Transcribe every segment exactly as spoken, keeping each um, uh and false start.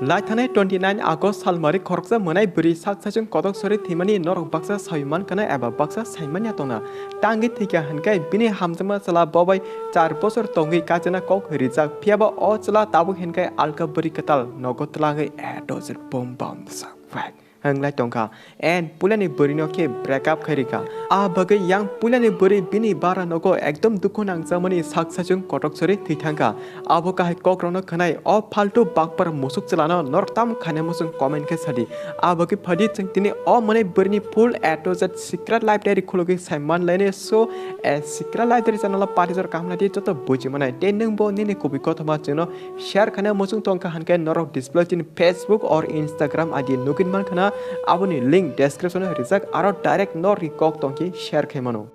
Lai thanai twenty nine August salmari khoroksa mwnai bwrwi sak saichung kotok sori thwimani norok baksa saui mankha na eba baksa saimanya tongna. Tangwi thwikha hwnkhe bini hamjakma chwla bobai char bosor tongwi kachina kok rijak, phiyaba o chwla tabuk hwnkhe alka bwrwi kwtal nogo twlangwi A to Z bom bam sak phai. Hwnglai tongkha. And puilani bwrwino khe break up khai rikha. A bagwi yang puilani bwrwi bini bara nogo ekdom dukhu nangjakmani sak saichung kotok sori thwi thangkha. Abo kahai kokrokno khwnai o faltu bakpar musuk chwlano norok tamo khaina muchung comment khe sadi. A bagwi phadi chwng tini o mwnai bwrwini full A to Z secret life diary khulugwi sai manlainai. So, a secret life diary channel o patijor kaham nai di joto buji manai. Tei nwng bo nini kubui kothoma chwngno share khaina muchung tongkha hwnkhe norok display chini Facebook or Instagram I D nugwi mankha na, aboni link description o rijak, aro direct norni kok tongkhe share khai mano.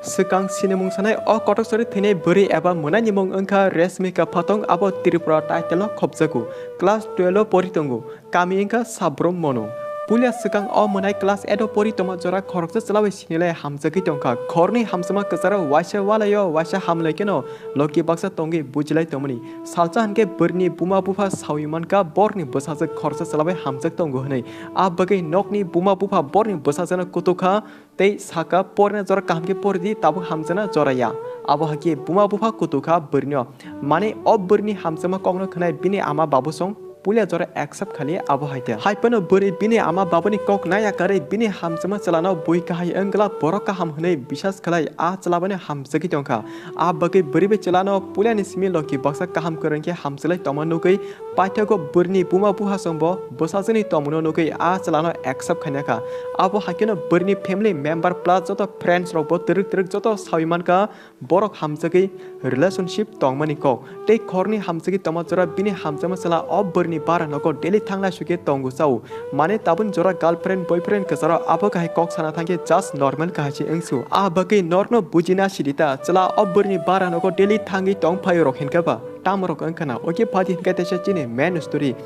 Swkang sinimung sanai o kotok sori thwinai bwrwi eba mwnaini mung wngkha Reshmika Phatong, abo Tripura title o khopjago, class twelve o pori tongo. Kami wngkha Sabrom Mono. Puila swkang o mwnai class eight o pori tongma jora khoroksa chwla bai sinilai hamjagwi tongkha. Khorni hamjakma kwcharo waisa walaio, waisa hamlai kheno loki baksa tongwi bujilai tongmani. Salsa hwnkhe bwrwini buma bupha saui mankha borni bwsajwk khoroksa chwla bai hamjak tongo hwnwi. A bagwi nokni buma bupha borni bwsajwkno kutukha. Tei saka, "Porina jora kaham khe pori di, tabuk hamjakna jora ya." Abo hai khe buma bupha kutu kha bwrwino. Mane o bwrwini hamjakma kokno khwnai bini ama babu song puila jora accept khali abo hai khe. Hai phano bwrwi bini ama babuni kok naya karwi bini hamjakma chwlano bui kahai wng glak borok kaham hwnwi bisas khlai a chwla bai hamjagwi tongkha. A bagwi bwrwi bai chwlano puilani simi loki baksa kaham kwrwng khe hamjaklai tongma nugwi Paithago bwrwini buma buhasongbo bwsajwkni tongmungno nugwi a chwlano accept khaina kha. Abo hai kheno bwrwini family member plus joto friends rokbo twrwk twrwk joto saui mankha borok hamjagwi relationship tongmani kok. Tei khorni hamjagwi tongma jora bini hamjakma chwla o bwrwini bara nogo daily thanglai sukhe tongo chao. Mane tabun jora girlfriend boyfriend kwcharo abo kahai kok sana thangkhe just normal kahai se wngsu. A bagwi norokno bujina sidi ta chwla o bwrwini bara nogo daily thangwi tong phaio rok hinkhe ba. Tamorok wngkha na, oke phadi hinkhe teisa chini main story.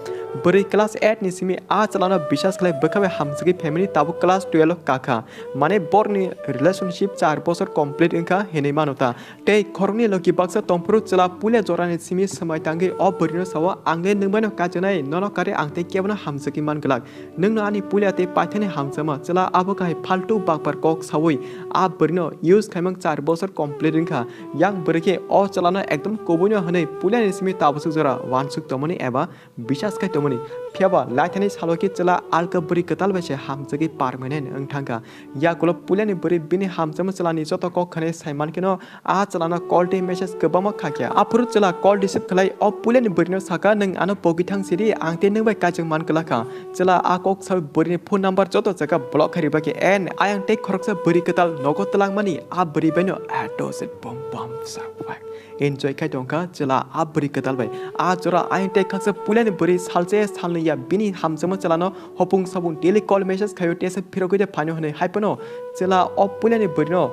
Bwrwi class eight ni simi a chwlano bisas khlai bwkha bai hamjagwi family tabuk class twelve o kakha. Mane borni relationship char bosor complete wngkha hinwi mano ta. Tei khoroknwi loki baksa tongphuru chwla puila jorani simi swmai tangwi o bwrwino sao, "Ang le nwng baino kachinai, nono kare ang tei kebono hamjagwi man glak." Nwngno ani puila tei paithani hamjakma chwla abo kahai faltu bakpar kok saui a bwrwino use khaimang char bosor complete wngkha. Yang bwrwi khe o chwlano ekdom kubuino hwnwi puilani simi tabasuk jora uansuk tongmani eba bisas khai tongmani. Phiyaba laithani salo khe chwla alka bwrwi kwtal bai se hamjagwi permanent wng thangkha. Yakulo puilani bwrwi bini hamjakma chwlani joto kok khwnai sai mankheno a chwlano call tei message kwbangma kha khe. Aphuru chwla call receive khlai o puilani bwrwino saka, "Nwng ano pogwi thang sidi, ang tei nwng bai kaichang man kwlakha." Chwla a kok saui bwrwini phone number joto jaga block khai riba khe, en ayang tei khoroksa bwrwi kwtal nogo twlangmani a bwrwi baino A to Z bom bom sak phai. Enjoy khai tongkha chwla a bwrwi kwtal bai. A jora ayang tei khaksa puilani bwrwi salse salnwi ya bini hamjakma chwlano hopung sabung daily call message khaio tesa phirogwi de phaino hwnwi hai phano chwla o puilani bwrwino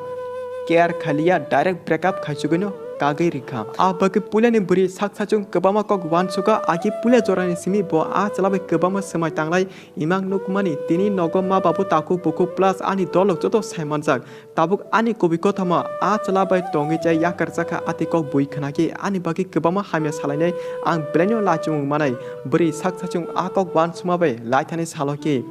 care khaliya direct break up khaisugwino kagwi rikha. A bagwi puilani bwrwi sak sachung kwbangma kok uansukha agi puila jorani simi bo a chwla bai kwbangma swmai tanglai imang nukmani tini nogo ma babu takhuk bukhuk plus ani dolok joto sai manjak. Tabuk ani kubui kothoma a chwla bai tongwi chai yakarjakha, ati kok bui khwnakhe ani bagwi kwbangma hamya salainai, ang belaino lachimung manai. Bwrwi sak sachung a kok uansukma bai laithani salo khe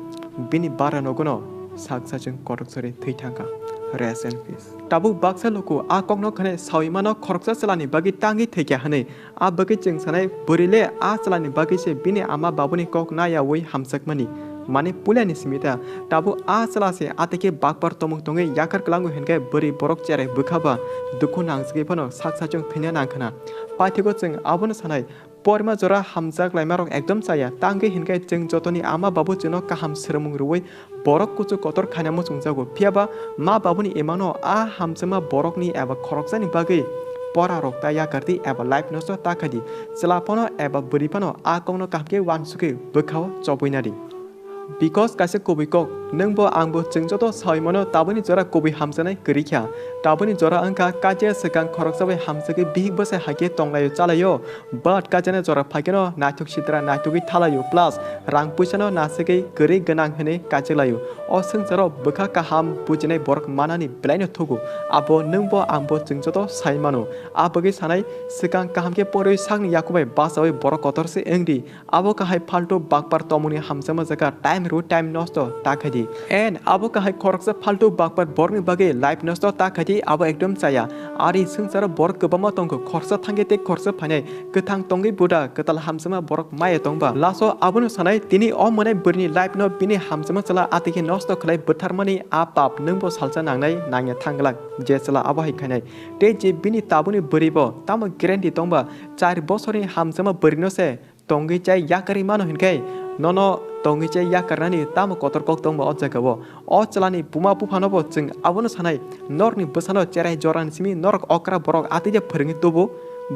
bini bara nogono sak sachung kotok sori thwi thangkha. Rest in peace. Tabuk baksa luku a kokno khwnai saui mano khoroksa chwlani bagwi tangwi thwikha hwnwi. A bagwi chwng sanai, bwrwi le a chwlani bagwi se bini ama babuni kok nayaui hamjakmani. Mane puilani simi ta, tabuk a chwla se atekhe bakpar tomung tongwi yakar kwlango hinkhe bwrwi borok cherai bwkha ba dukhu nangjagwi phano sak sachung thwina nangkhwna. Paithago chwng abono sanai, porima jora hamjak laimarok ekdom chaya, tangwi hinkhe chwng jotoni ama babu chwngno kaham swrwngmung rwui borok kuchuk kotor khaina muchungjago, phiyaba ma babuni imangno a hamjakma borokni eba khoroksani bagwi pora rok ta yakardi eba life nosto ta khaidi. Chwla phano eba bwrwi phano a kokno kaham khe uansukwi bwkhao chobwi nadi. Because kaisa kubui kok, nwngbo angbo chwng joto sawi mano tabukni jora kubui hamjaknai kwrwi kha. Tabukni jora wngkha kaisa swkang khoroksa bai hamjagwi bihik bwsai hai khe tonglaio chalaio, but kaisa jora phai kheno naithok sitra naithogwi thalaio, plus rang puisano naswgwi kwrwi gwnang hwnwi kachiklaio. O swngcharo bwkha kaham bujinai borok manani belaino thugo, abo nwngbo angbo chwng joto sai mano. Abagwi sanai, swkang kaham khe poriwi sakni yakubai bachaui borok kotor se wngdi. Abo kahai phaltu bakpar tongmungni hamjakma jaga time rw time nosto ta khaidi. And abo kahai khoroksa phaltu bakpar borokni bagwi life nosto ta khaidi, abo ekdom chaya. Ari swngcharo borok kwbangma tongkho, khoroksa thangkhe tei khoroksa phainai, kwthang tongwi buda kwtal hamjakma borok maya tongba. Last o abono sanai, tini o mwnai bwrwini life no bini hamjakma chwla atikhe nosto khlai bwtharmani a pap nwngbo salsa nangnai nangya thangglak je chwla abo hai khainai. Tei je bini tabukni bwrwibo tamo guarantee tongba, char bosorni hamjakma bwrwino se tongwi chai yakarwi mano hinkhe, nono tongwi chai yakarnani tamo kotor kok tongba o jagao? O chwlani buma buphanobo chwng abono sanai, norokni bwsano cherai jorani simi norok okra borok atija phwrwngwi tubu,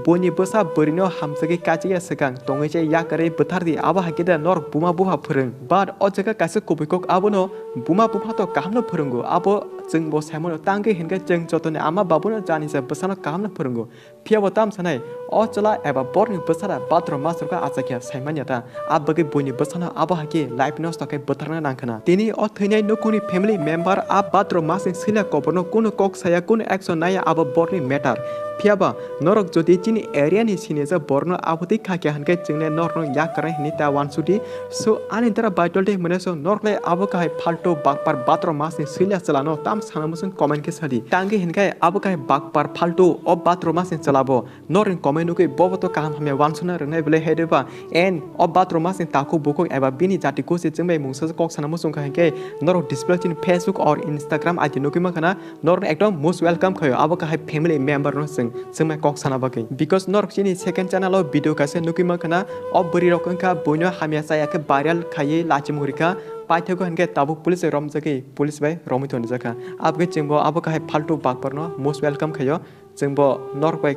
buini bwsa bwrwino hamjagwi kachiya swkang tongwi chai yakarwi bwthardi, abo hai khe da norok buma bupha phwrwng. But o jaga kaisa kubui kok abono buma bupha to kahamno phwrwngo, abo chwngbo saimano tangwi hinkhe chwng jotoni ama babuno janisa bwsano kahamno phwrwngo. Phiyabo tam sanai, o chwla eba borni bwsara bhatro masrokha achakya saimanya ta, a bagwi buini bwsano abo hai khe life nosto khe bwtharna nangkhna. Tini o thwinai nukhungni family member a bhatro masni swila koborno kunu kok saya, kunu action naya, abo borni matter. Phiyaba norok jodi chini area ni sinijak borno abotwi khakya hinkhe chwngle norokno yakarnai hinwi ta wansudi. So ani dara baitol de hwnmano so norokle abo kahai phaltu bakpar bhatro masni swila chwlano tam sana muchung comment khe sadi. Tangwi hinkhe abo kahai bakpar phaltu o bhatro masni chwlabo norokni comment nugwi bobo to kaham hamya wansukna rwngnai bwle hai de ba? And o bhatro masni takhuk bukhuk eba bini jati kusi chwngbai mungsa kok sana muchung kha hinkhe norok display chini Facebook or Instagram I D nugwi mankha na, norokno ekdom most welcome khaio abo kahai family member no chwng chwngbai kok sana bagwi. Because norok chini second channel o video kaisa nugwi mankha na, o bwrwi rok wngkha buino hamya chaya khe viral khaiwi lachimung rikha, paithago hinkhe tabuk police bai romjagwi police bai romwi tonjakha. Aboni chwngbo abo kahai phaltu bakpar no most welcome khaio. Chwngbo norok bai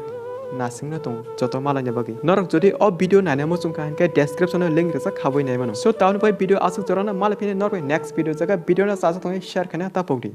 nasingno tongo joto malaina bagwi. Norok jodi o video naina muchung kha hinkhe description o link rijak khabwi nai mano. So, taun bai video aswk jorano malaphini norok bai next video jaga video no chajak tongwi share khaina tapokdi.